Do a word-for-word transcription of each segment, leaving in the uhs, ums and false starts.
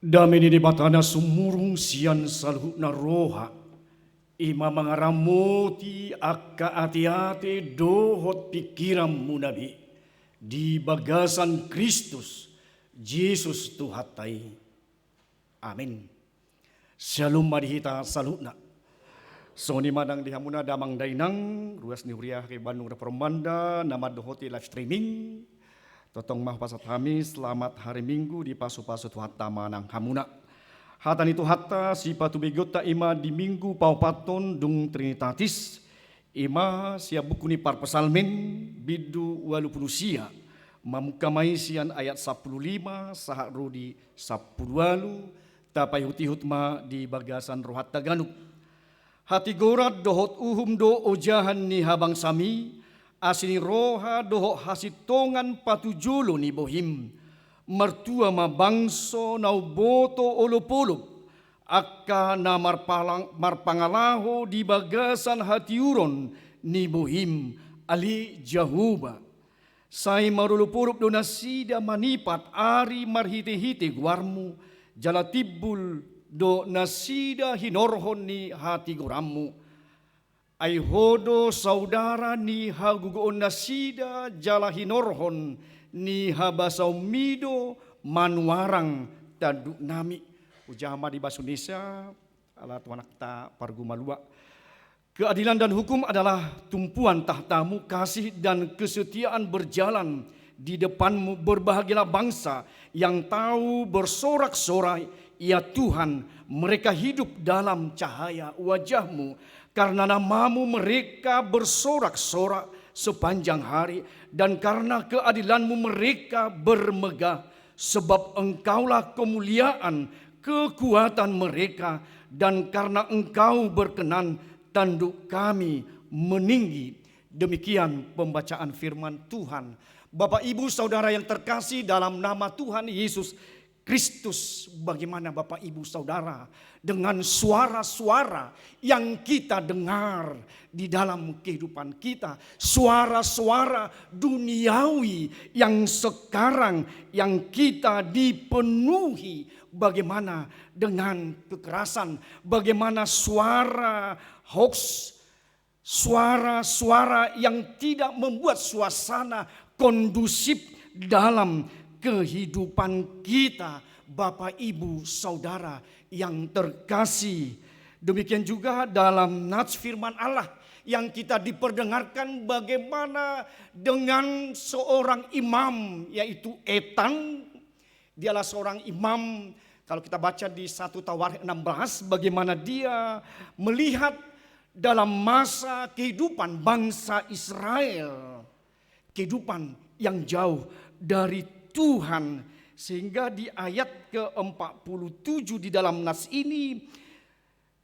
Dame ni Debata na sumurung sian saluhutna roha, i ma mangaramoti angka ateate dohot pingkiranmuna be di bagasan Kristus Jesus Tuhanta i. Amin. Syalom ma di hita saluhutna. Songon i ma nang di hamuna damang dainang, ruas ni huria Haki Bandung Reform Banda, na mandohoti live streaming. Tongtong ma hupasahat hami selamat hari Minggu, dipasupasu Tuhanta ma nang hamuna. Hata ni Tuhanta sipatubegeonta i ma di Minggu paopathon dung Trinitatis, i ma sian buku ni Parpsalmen, bindu ualu pulu sia, mamungka ma i sian ayat sampulu lima sahat ro di sampulu ualu, tapaihutihut ma di bagasan rohanta ganup. Hatigoran dohot uhum do ojahan ni habangsami, asi ni roha dohot hasintongan patujolo ni bohim. Martua ma bangso na umboto olopolop, angka na marpalang-, marpangalaho di bagasan hatiuron ni bohim, ale Jahowa. Sai marolopolop do nasida manipat ari marhitehite goarmu, jala timbul do nasida hinorhon ni hatigoranmu. Ai Ho do saudara ni hagogoonnasida jala hinorhon ni habasaonmi do manuarang tanduknami. Hujaha ma di bahasa Indonesia, ala tuanakta pargumaluan. Keadilan dan hukum adalah tumpuan tahtamu, kasih dan kesetiaan berjalan di depanmu. Berbahagialah bangsa yang tahu bersorak-sorai, ya Tuhan, mereka hidup dalam cahaya wajahmu. Karena namamu mereka bersorak-sorak sepanjang hari, dan karena keadilanmu mereka bermegah. Sebab Engkaulah kemuliaan, kekuatan mereka, dan karena Engkau berkenan, tanduk kami meninggi. Demikian pembacaan firman Tuhan. Bapak, Ibu, Saudara yang terkasih dalam nama Tuhan Yesus Kristus, bagaimana Bapak, Ibu, Saudara, dengan suara-suara yang kita dengar di dalam kehidupan kita, suara-suara duniawi yang sekarang yang kita dipenuhi, bagaimana dengan kekerasan, bagaimana suara hoax, suara-suara yang tidak membuat suasana kondusif dalam kehidupan kita, Bapak, Ibu, Saudara yang terkasih. Demikian juga dalam nats firman Allah yang kita diperdengarkan bagaimana dengan seorang imam, yaitu Etan. Dialah seorang imam, kalau kita baca di satu Tawarikh enam belas, bagaimana dia melihat dalam masa kehidupan bangsa Israel, kehidupan yang jauh dari Tuhan. Sehingga di ayat keempat puluh tujuh di dalam nats ini,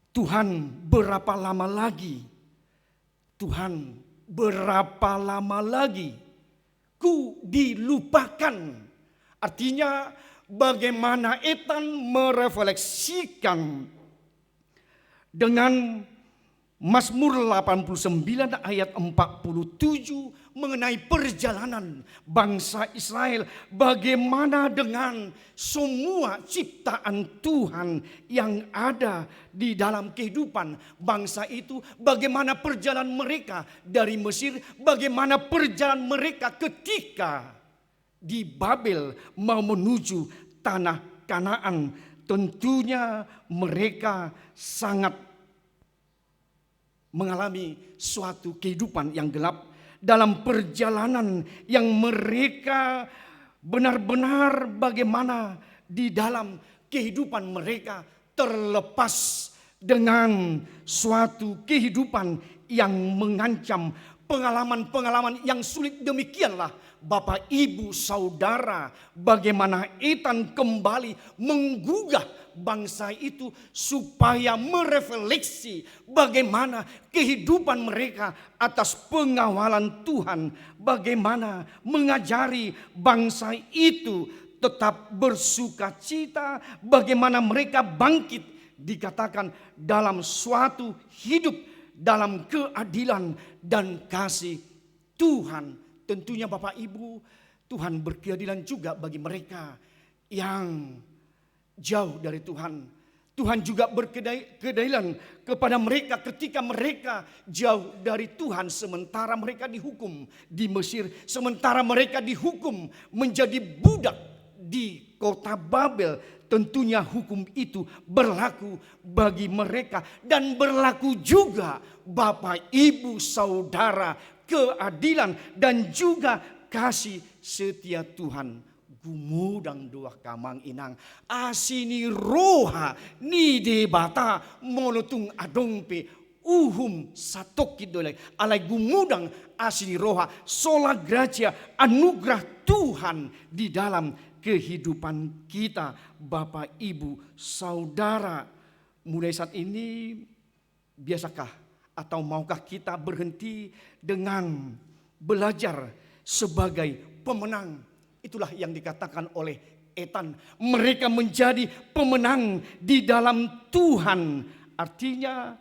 Tuhan, berapa lama lagi? Tuhan, berapa lama lagi ku dilupakan? Artinya, bagaimana Etan merefleksikan dengan Mazmur delapan puluh sembilan ayat empat puluh tujuh mengenai perjalanan bangsa Israel, bagaimana dengan semua ciptaan Tuhan yang ada di dalam kehidupan bangsa itu, bagaimana perjalanan mereka dari Mesir, bagaimana perjalanan mereka ketika di Babel mau menuju tanah Kanaan. Tentunya mereka sangat mengalami suatu kehidupan yang gelap dalam perjalanan yang mereka benar-benar bagaimana di dalam kehidupan mereka terlepas dengan suatu kehidupan yang mengancam, pengalaman-pengalaman yang sulit. Demikianlah, Bapak, Ibu, Saudara, bagaimana Etan kembali menggugah bangsa itu supaya merefleksi bagaimana kehidupan mereka atas pengawalan Tuhan, bagaimana mengajari bangsa itu tetap bersukacita, bagaimana mereka bangkit, dikatakan, dalam suatu hidup dalam keadilan dan kasih Tuhan. Tentunya, Bapak Ibu, Tuhan berkeadilan juga bagi mereka yang jauh dari Tuhan. Tuhan juga berkeadilan kepada mereka ketika mereka jauh dari Tuhan, sementara mereka dihukum di Mesir, sementara mereka dihukum menjadi budak di kota Babel. Tentunya hukum itu berlaku bagi mereka dan berlaku juga, Bapak, Ibu, Saudara, keadilan dan juga kasih setia Tuhan. Gumodang do, angka amang inang, asi ni roha ni Debata molo tung adong pe uhum satongkin do i, alai gumodang asi ni roha, sola gratia, anugerah Tuhan di dalam kehidupan kita, Bapak, Ibu, Saudara. Mulai saat ini, biasakah atau maukah kita berhenti dengan belajar sebagai pemenang? Itulah yang dikatakan oleh Ethan. Mereka menjadi pemenang di dalam Tuhan. Artinya,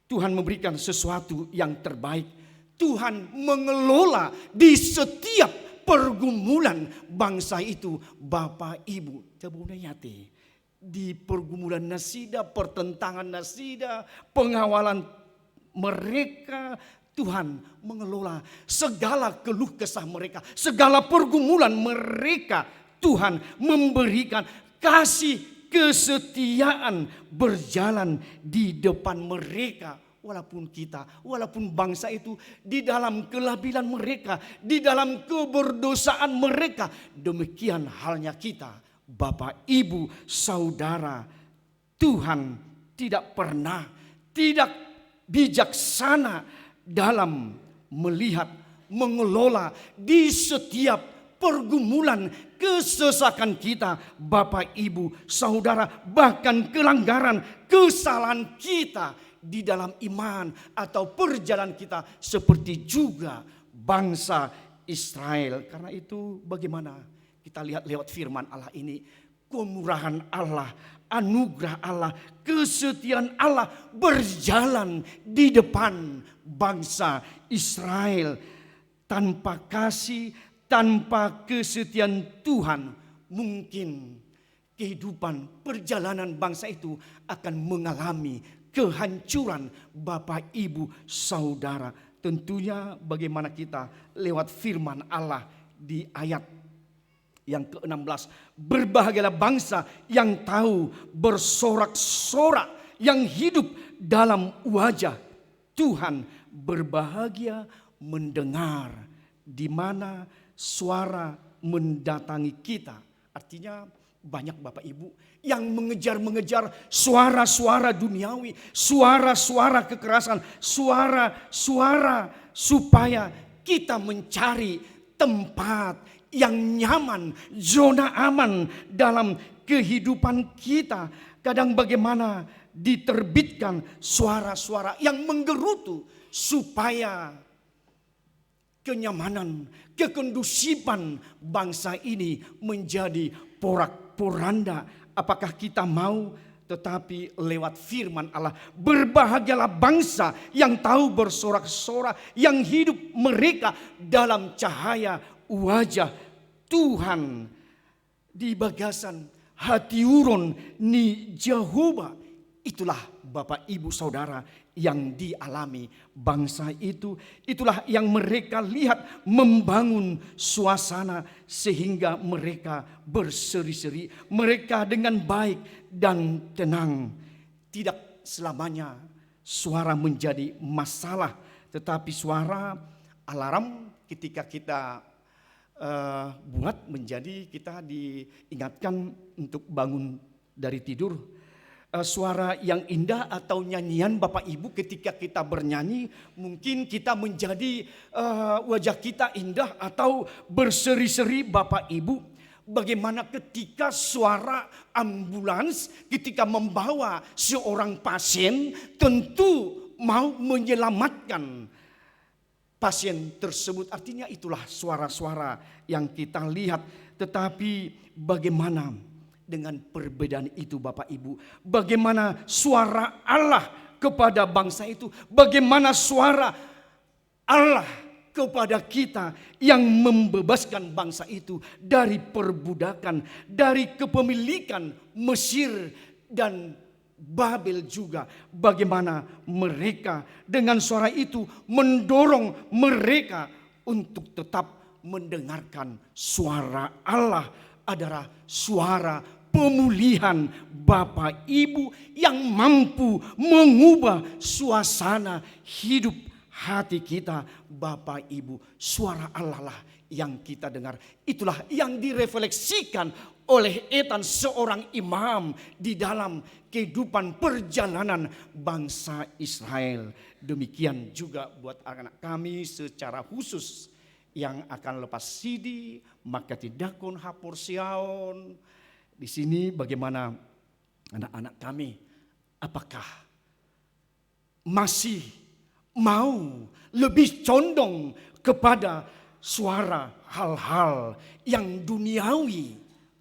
Tuhan memberikan sesuatu yang terbaik. Tuhan mengelola di setiap pergumulan bangsa itu, Bapak, Ibu. Coba unayati. Di pergumulan nasida, pertentangan nasida, pengawalan mereka, Tuhan mengelola segala keluh kesah mereka, segala pergumulan mereka. Tuhan memberikan kasih kesetiaan berjalan di depan mereka. Walaupun kita, walaupun bangsa itu di dalam kelabilan mereka, di dalam keberdosaan mereka, demikian halnya kita, Bapak, Ibu, Saudara, Tuhan tidak pernah tidak bijaksana dalam melihat, mengelola di setiap pergumulan, kesesakan kita, Bapak, Ibu, Saudara, bahkan kelanggaran, kesalahan kita di dalam iman atau perjalanan kita, seperti juga bangsa Israel. Karena itu, bagaimana kita lihat lewat firman Allah ini, kemurahan Allah, anugerah Allah, kesetiaan Allah berjalan di depan bangsa Israel. Tanpa kasih, tanpa kesetiaan Tuhan, mungkin kehidupan, perjalanan bangsa itu akan mengalami kehancuran, Bapak, Ibu, Saudara. Tentunya, bagaimana kita lewat firman Allah di ayat yang keenam belas, "Berbahagialah bangsa yang tahu bersorak-sorak, yang hidup dalam wajah Tuhan. Berbahagia mendengar di mana suara mendatangi kita." Artinya, banyak, Bapak, Ibu, yang mengejar-mengejar suara-suara duniawi, suara-suara kekerasan, suara-suara supaya kita mencari tempat yang nyaman, zona aman dalam kehidupan kita. Kadang bagaimana diterbitkan suara-suara yang menggerutu supaya kenyamanan, kekondusifan bangsa ini menjadi porak-poranda. Apakah kita mau? Tetapi lewat firman Allah, "Berbahagialah bangsa yang tahu bersorak-sorak, yang hidup mereka dalam cahaya wajah Tuhan." Di bagasan hatiuron ni Jahowa. Itulah, Bapak, Ibu, Saudara, yang dialami bangsa itu. Itulah yang mereka lihat membangun suasana sehingga mereka berseri-seri, mereka dengan baik dan tenang. Tidak selamanya suara menjadi masalah, tetapi suara alarm ketika kita eh, buat menjadi kita diingatkan untuk bangun dari tidur. Eh, suara yang indah atau nyanyian, Bapak, Ibu, ketika kita bernyanyi, mungkin kita menjadi, eh, wajah kita indah atau berseri-seri, Bapak, Ibu. Bagaimana ketika suara ambulans ketika membawa seorang pasien, tentu mau menyelamatkan pasien tersebut. Artinya, itulah suara-suara yang kita lihat. Tetapi bagaimana dengan perbedaan itu, Bapak, Ibu? Bagaimana suara Allah kepada bangsa itu? Bagaimana suara Allah kepada kita yang membebaskan bangsa itu dari perbudakan, dari kepemilikan Mesir dan Babel juga, bagaimana mereka dengan suara itu mendorong mereka untuk tetap mendengarkan suara Allah adalah suara pemulihan Bapa Ibu yang mampu mengubah suasana hidup hati kita, Bapa Ibu. Suara Allah lah yang kita dengar. Itulah yang direfleksikan oleh Ethan, seorang imam, di dalam kehidupan perjalanan bangsa Israel. Demikian juga buat anak-anak kami secara khusus yang akan lepas sidi, mangkatindangkon haporseaon. Di sini bagaimana anak-anak kami? Apakah masih mau lebih condong kepada suara hal-hal yang duniawi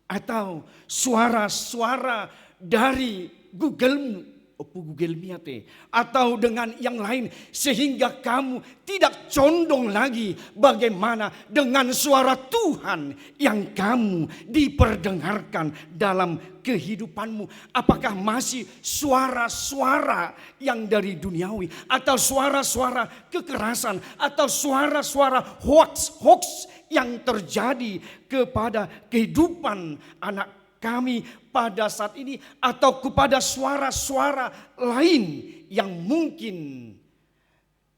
atau suara-suara dari Google-mu, Oppo Google-mi ate, atau dengan yang lain, sehingga kamu tidak condong lagi bagaimana dengan suara Tuhan yang kamu diperdengarkan dalam kehidupanmu? Apakah masih suara-suara yang dari duniawi, atau suara-suara kekerasan, atau suara-suara hoax-hoax yang terjadi kepada kehidupan anak kami pada saat ini, atau kepada suara-suara lain yang mungkin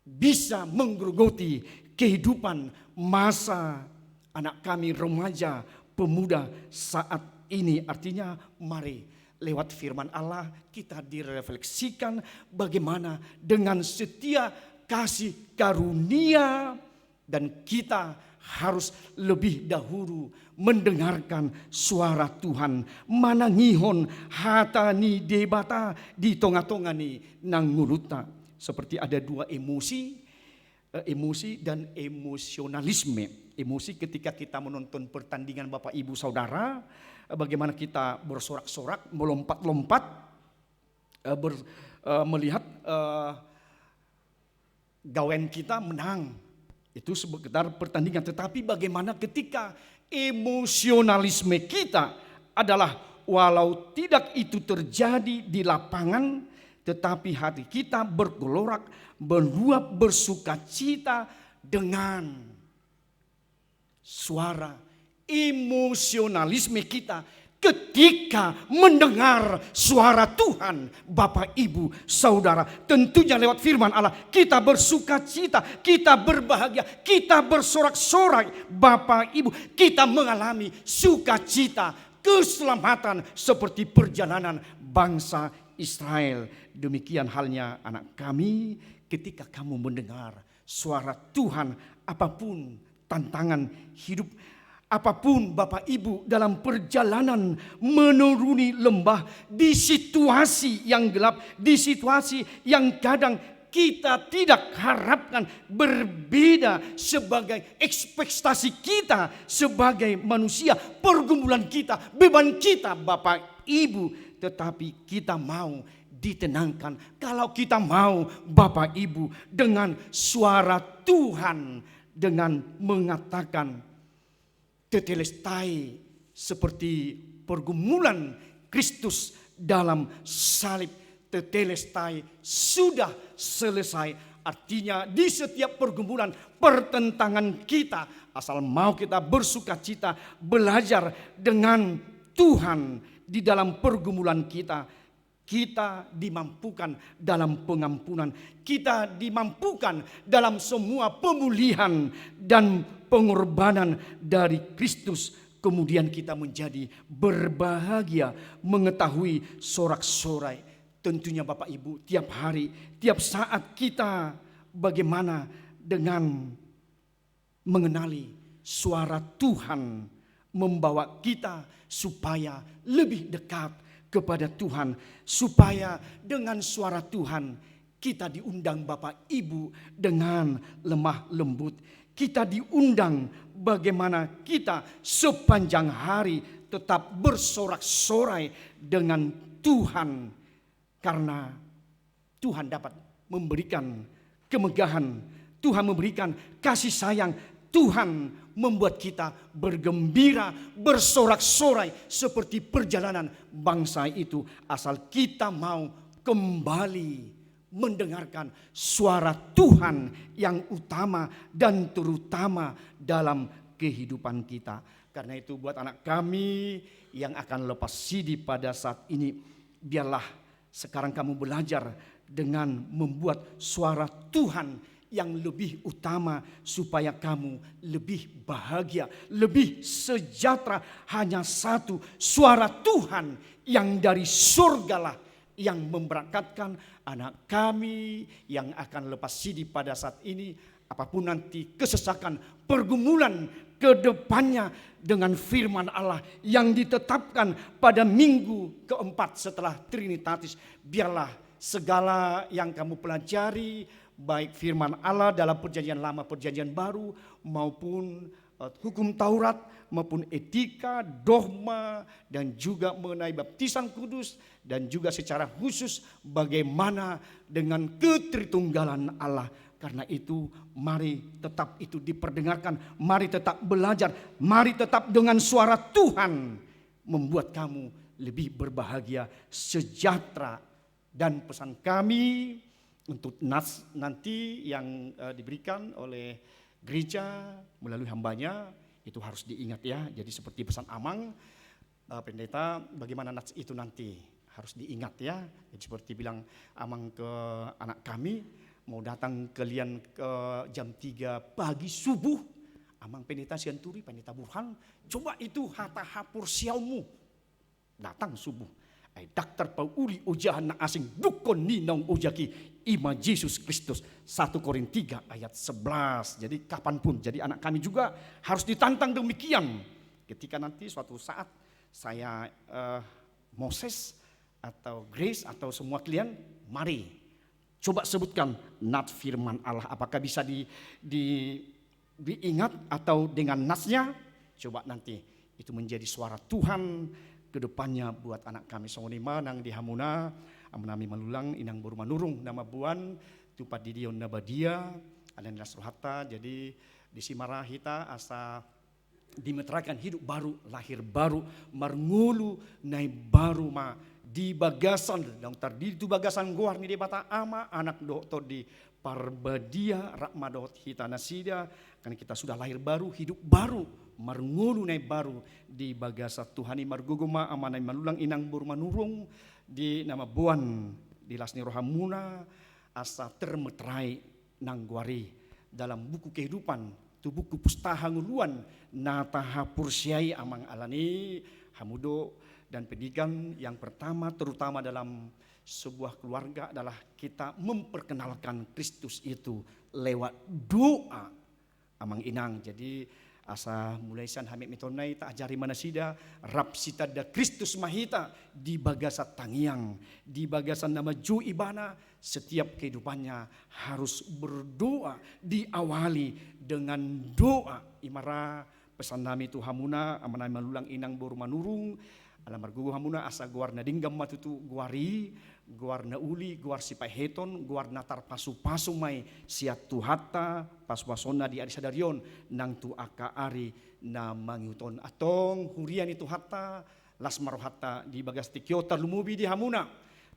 bisa menggerogoti kehidupan masa anak kami remaja, pemuda saat ini. Artinya, mari lewat firman Allah kita direfleksikan bagaimana dengan setia kasih karunia, dan kita harus lebih dahulu mendengarkan suara Tuhan, manangihon hata ni Debata di tonga-tonga ni nang ngolunta. Seperti ada dua emosi, eh, emosi dan emosionalisme. Emosi ketika kita menonton pertandingan, Bapak Ibu Saudara, eh, bagaimana kita bersorak-sorak, melompat-lompat, eh, ber-, eh, melihat, eh, gawean kita menang. Itu sekedar pertandingan. Tetapi bagaimana ketika emosionalisme kita adalah, walau tidak itu terjadi di lapangan, tetapi hati kita bergolorak, meluap, bersukacita dengan suara emosionalisme kita ketika mendengar suara Tuhan, Bapak, Ibu, Saudara. Tentunya lewat firman Allah, kita bersukacita, kita berbahagia, kita bersorak-sorai, Bapak, Ibu. Kita mengalami sukacita, keselamatan seperti perjalanan bangsa Israel. Demikian halnya anak kami, ketika kamu mendengar suara Tuhan, apapun tantangan hidup, apapun Bapak Ibu dalam perjalanan menuruni lembah, di situasi yang gelap, di situasi yang kadang kita tidak harapkan, berbeda sebagai ekspektasi kita sebagai manusia, pergumulan kita, beban kita, Bapak Ibu, tetapi kita mau ditenangkan. Kalau kita mau, Bapak Ibu, dengan suara Tuhan, dengan mengatakan, "Tetelestai," seperti pergumulan Kristus dalam salib, "Tetelestai, sudah selesai." Artinya, di setiap pergumulan, pertentangan kita, asal mau kita bersukacita, belajar dengan Tuhan di dalam pergumulan kita, kita dimampukan dalam pengampunan, kita dimampukan dalam semua pemulihan dan pengorbanan dari Kristus. Kemudian kita menjadi berbahagia mengetahui sorak-sorai. Tentunya Bapak Ibu, tiap hari, tiap saat kita bagaimana dengan mengenali suara Tuhan membawa kita supaya lebih dekat kepada Tuhan, supaya dengan suara Tuhan kita diundang, Bapak Ibu, dengan lemah lembut. Kita diundang bagaimana kita sepanjang hari tetap bersorak-sorai dengan Tuhan. Karena Tuhan dapat memberikan kemegahan, Tuhan memberikan kasih sayang, Tuhan membuat kita bergembira, bersorak-sorai seperti perjalanan bangsa itu, asal kita mau kembali mendengarkan suara Tuhan yang utama dan terutama dalam kehidupan kita. Karena itu, buat anak kami yang akan lepas sidi pada saat ini, biarlah sekarang kamu belajar dengan membuat suara Tuhan yang lebih utama, supaya kamu lebih bahagia, lebih sejahtera. Hanya satu suara Tuhan yang dari surgalah yang memberangkatkan anak kami yang akan lepas sidi pada saat ini, apapun nanti kesesakan, pergumulan ke depannya, dengan firman Allah yang ditetapkan pada minggu keempat setelah Trinitatis. Biarlah segala yang kamu pelajari, baik firman Allah dalam Perjanjian Lama, Perjanjian Baru, maupun, eh, hukum Taurat, maupun etika, dogma, dan juga mengenai baptisan kudus, dan juga secara khusus bagaimana dengan ketritunggalan Allah. Karena itu, mari tetap itu diperdengarkan, mari tetap belajar, mari tetap dengan suara Tuhan membuat kamu lebih berbahagia, sejahtera. Dan pesan kami untuk nas-, nanti yang, eh, diberikan oleh gereja melalui hambanya, itu harus diingat, ya. Jadi, seperti pesan Amang, eh, Pendeta, bagaimana nats itu nanti harus diingat, ya. Jadi, seperti bilang Amang ke anak kami, mau datang kalian ke jam tiga pagi subuh, Amang Pendeta Sianturi, Pendeta Burhan, coba itu hata haporseaonmu datang subuh. Ai ndang tarpauli ojahan na asing, dungkon ni naung ojahan i, i ma Jesus Kristus. Satu Korin tiga ayat sebelas. Jadi, kapanpun, jadi anak kami juga harus ditantang demikian. Ketika nanti suatu saat saya, eh, Moses atau Grace atau semua kalian, mari coba sebutkan nats firman Allah, apakah bisa di, di, diingat atau dengan natsnya? Coba nanti itu menjadi suara Tuhan ke depannya buat anak kami. Songon i ma nang di hamuna, amanami Malulang, inang boru Manurung, na mamboan tu pandidion na badia, ala ni las rohanta. Jadi, disi ma ra hita asa dimeteraikan hidup baru, lahir baru, marngolu na imbaru ma di bagasan, naung tardidi tu bagasan goar ni Debata Ama, Anak dohot Tondi Parbadia, rap ma dohot hita nasida, karena kita sudah lahir baru, hidup baru, marngolu na imbaru di bagasan Tuhan i. Margogo ma amanami Malulang, inang boru Manurung, di na mamboan di las ni rohamuna, asa termeterai nang goar i dalam buku kehidupan, tu buku Pustaha Hangoluan na tahaporseai, Amang. Ala ni i, hamu do dan pendidikan yang pertama, terutama dalam sebuah keluarga, adalah kita memperkenalkan Kristus itu lewat doa, Amang Inang. Jadi, asa mulai sian hametmetonna i taajari ma nasida, rap sitanda Kristus ma hita di bagasan tangiang, di bagasan na manjou Ibana, setiap kehidupannya harus berdoa, diawali dengan doa. I ma ra pesannami tu hamuna, amanami Malulang, inang boru Manurung, ala margogo hamuna asa goar na denggan ma tutu goar i, goar na uli, goar sipaheton, goar na tarpasupasu ma i sian Tuhanta, pasupasuonna di ari sadari on nang tu angka ari na mangihut on. Antong huria ni Tuhanta, las ma rohanta di bagas tingki on, tarlumobi di hamuna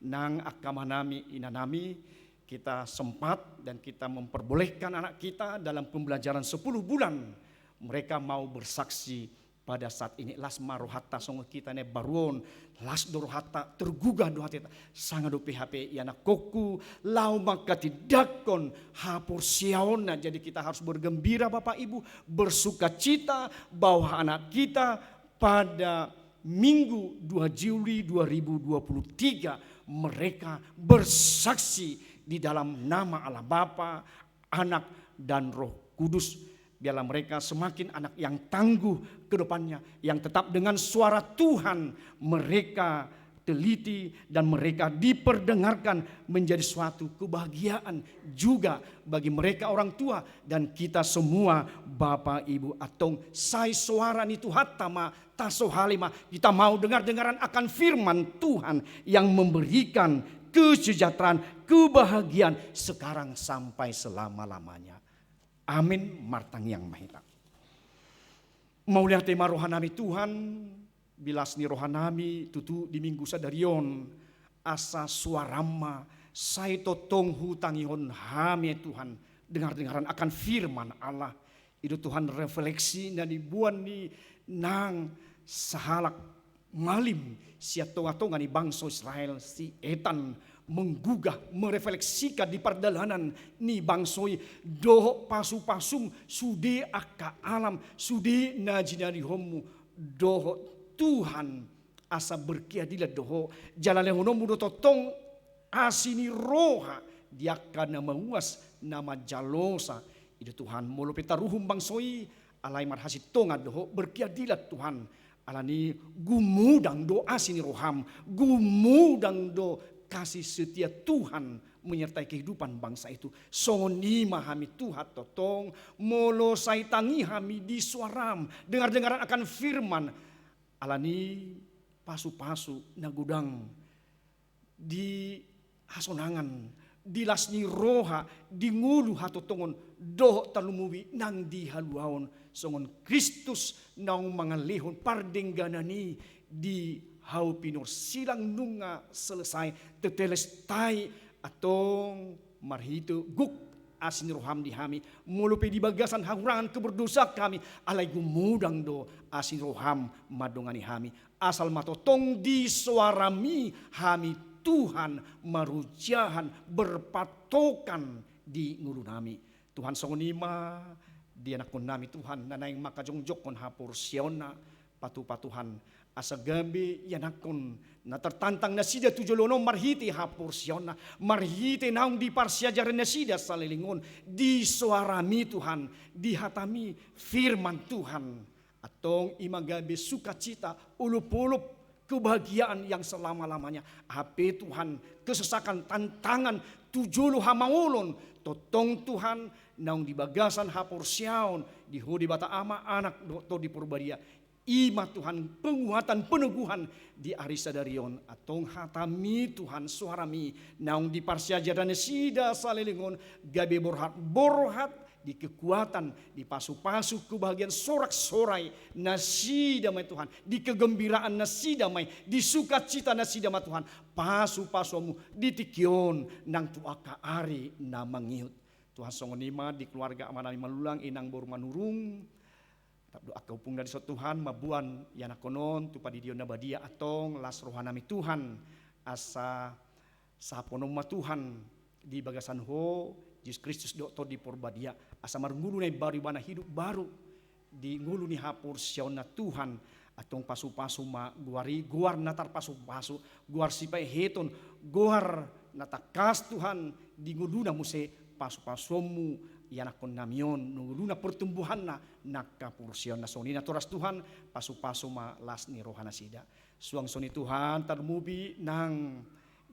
nang angka amanami, inanami, kita sempat dan kita memperbolehkan anak kita dalam pembelajaran sepuluh bulan, mereka mau bersaksi pada saat ini. Las ma rohanta songon hita na imbaru on, las do rohanta, tergugah do hata, sanga dope hape i anakkongku laho manghatindanghon haporseaonna. Jadi, kita harus bergembira, Bapak Ibu, bersukacita bahwa anak kita pada Minggu dua Juli dua ribu dua puluh tiga, mereka bersaksi di dalam nama Allah Bapa, Anak, dan Roh Kudus. Biarlah mereka semakin anak yang tangguh ke depannya, yang tetap dengan suara Tuhan mereka teliti dan mereka diperdengarkan, menjadi suatu kebahagiaan juga bagi mereka orang tua dan kita semua, Bapak Ibu. Antong sai soara ni Tuhanta ma tasohali ma, kita mau dengar-dengaran akan firman Tuhan yang memberikan kesejahteraan, kebahagiaan sekarang sampai selama-lamanya. Amin. Martangiang ma hita. Mauliate ma rohanami Tuhan, di las ni rohanami tutu di Minggu sadari on, asa suaram ma sai tongtong hutangihon hami Tuhan, dengar-dengaran akan firman Allah. I do Tuhan refleksi na niboan ni nang sahalak malim sian tonga-tonga ni bangso Israel, si Ethan, menggugah, merefleksikan di pardalanan ni bangso i dohot pasu-pasum, sude angka alam, sude na jinadihonmu, dohot Tuhan asa berkeadilan do ho, jala lehononmu do tongtong asi ni roha di angka na mauas, na manjalosa. I do Tuhan, molo pe taruhum bangso i, alai marhasintongan do ho, berkeadilan Tuhan. Alani gumodang do asi ni roham, gumodang do kasih setia Tuhan menyertai kehidupan bangsa itu. Songon i ma hami Tuhan tongtong, molo sai tangi hami di suaram, dengar-dengaran akan firman, alani pasu-pasu na godang di hasonangan, di las ni roha, di ngolu hatontongon, dohot tarlumobi nang di haluaon, songon Kristus naung mangalehon pardengganan i di hau pinursilang nunga selesai, tetelestai, antong marhite gok asi ni roham di hami, molo pe di bagasan hahurangan keberdosaan hami, alai gumodang do asi ni roham mandongani hami. Asal ma tongtong di suarami hami Tuhan marujahan berpatokan di ngolunami. Tuhan, songon i ma di anakkonnami Tuhan, na naeng mangkajongjonghon haporseaonna, patupa Tuhan, asa gabe ianakkon na tertantang nasida tu joloan on marhite haporseaonna, marhite naung diparsiajaran nasida saleleng on, di suarami Tuhan, di hatami firman Tuhan. Antong i ma gabe sukacita, olopolop, kebahagiaan yang selama-lamanya. Hape Tuhan, kesesakan, tantangan, tu jolo hamaolon, tongtong Tuhan, naung di bagasan haporseaon di Ho Debata Ama, Anak dohot Tondi Porbadia. I ma Tuhan penguatan, peneguhan di ari sadari on. Antong hatami Tuhan, suarami naung diparsiajaran nasida saleleng on, gabe borhat-borhat di kekuatan, di pasu-pasu kebahagiaan sorak-sorai nasida ma i Tuhan, di kegembiraan nasida ma i, di sukacita nasida ma Tuhan, pasu-pasuonmu di tingki on nang tu angka ari na mangihut. Tuhan, songon i ma di keluarga amanami Malulang, inang boru Manurung, tetap do angka ompungna dison Tuhan, mamboan ianakkon on tu pandidion na badia. Antong las rohanami Tuhan, asa sahaphononmu ma Tuhan di bagasan Ho Jesus Kristus dohot Tondi Porbadia, asa marngolu na imbaru ibana, hidup baru di ngolu ni haporseaonna Tuhan. Antong pasu-pasu ma goar i, goar na tarpasu-pasu, goar sipaeheton, goar na tangkas Tuhan di ngoluna muse, pasu-pasuonmu ianakkonnami on, ngoluna pertumbuhanna nang haporseaonna. Songon i natoras Tuhan, pasu-pasu ma las ni rohanasida. Suang songon i Tuhan, tarlumobi nang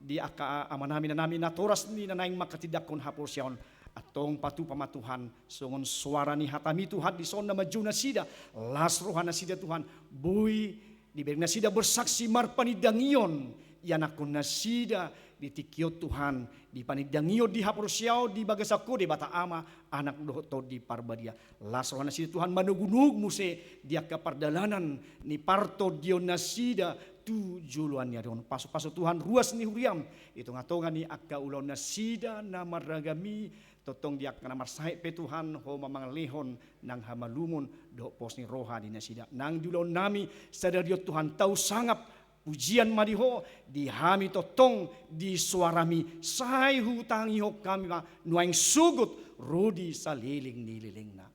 di angka amanami, inanami natoras ni na naeng manghatindanghon haporseaon. Antong patupa ma Tuhan, songon soara ni hatami Tuhan, dison na manjou nasida, las rohanasida Tuhan, boi dibereng nasida bersaksi marpanindangion ianakkonnasida di tingki on Tuhan, dipanindangion di haporseaon di bagasan Ho Debata Ama, Anak dohot Tondi Porbadia. Las rohanasida Tuhan manogunogu muse di angka pardalanan ni partondionnasida tu joloan ni ari on. Pasu-pasu Tuhan ruas ni huriam di tonga-tonga ni angka ulaonnasida na marragam i, tongtong di angka na marsahit pe Tuhan, Ho ma mangalehon nang hamalumon dohot pos ni roha di nasida. Nang di ulaonnami sadari on Tuhan, tau sangap pujian ma di Ho, di hami tongtong di suarami, sai hutangihon hami ma nuaeng sogot ro di saleleng ni lelengna.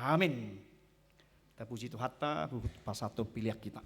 Amen. Tapuji Tuhanta, hupasahat pelean hita.